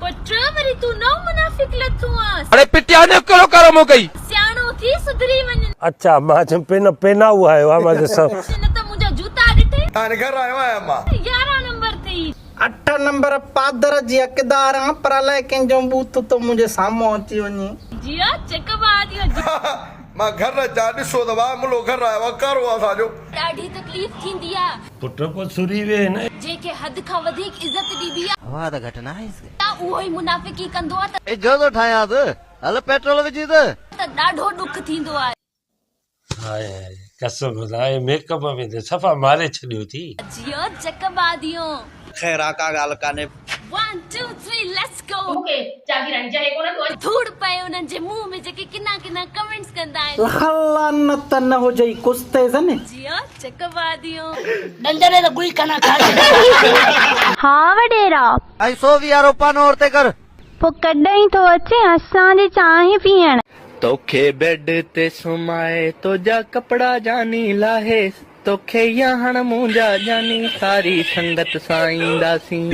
پٽ وري تون نئون منافق لٿو آن. اڙي پٽيا هن جو ڪهڙو ڪارنامو ڪئي. سياڻو ٿي سڌري وڃ. اڇا مان چيم پين پينائو آيو آ مان چيس. نه ته منهنجا جوتا ڏٺئي. هاڻي گهر آيو آهيان مان. 11 نمبر ٿئي. اٺ نمبر پادر جي حقدار آن پر الائي ڪنهن جو ٻوٿ ٿو منهنجي سامهون اچي وڃي. جيئو چڪ بهاديو. مان گهر اچان ڏسو ته واء ملو گهر آيو آ ڪارو آ اسان جو. ڏاڍي تڪليف ٿيندي آ. پٽ پوء سري ويهه نه. جنهن کي حد کان وڌيڪ عزت ڏبي آ. هوا ته گهٽ ناهيس. اهو ئي منافقي ڪندو آ ته. اجهو ٿو ٺاهيانس. هل پيٽرول وجهيس. ته ڏاڍو ڏک ٿيندو آ. هاء هاء قسم سان هي ميڪ اپ ۾ ته صفا ماري ڇڏيو ٿي. جيئو چڪ باديون. خير آ ڪا ڳالهه ڪانهي. One two three let's go. مون کي جاگيراڻي جهي ڪونه ٿو اچي. ڌوڙ پئي انهن جي منهن ۾ جيڪي ڪنا ڪنا ڪمينٽس ڪندا آهن. لک لعنت نه هجئي ڪستي زني. جيئو چڪ باديون. ڏندڙي ته گوئي ڪنا کائي. ها وڏيرا. ۽ سو ويهارو پانو اورتي ڪر. پوء ڪڏهن ٿو اچين اسان جي چانهه پيئڻ. توکي بيڊ تي سمهائي توجا ڪپڙا جاني لاهي توکي ياهڻ منهنجا جاني ساري سنگت سان اينداسين.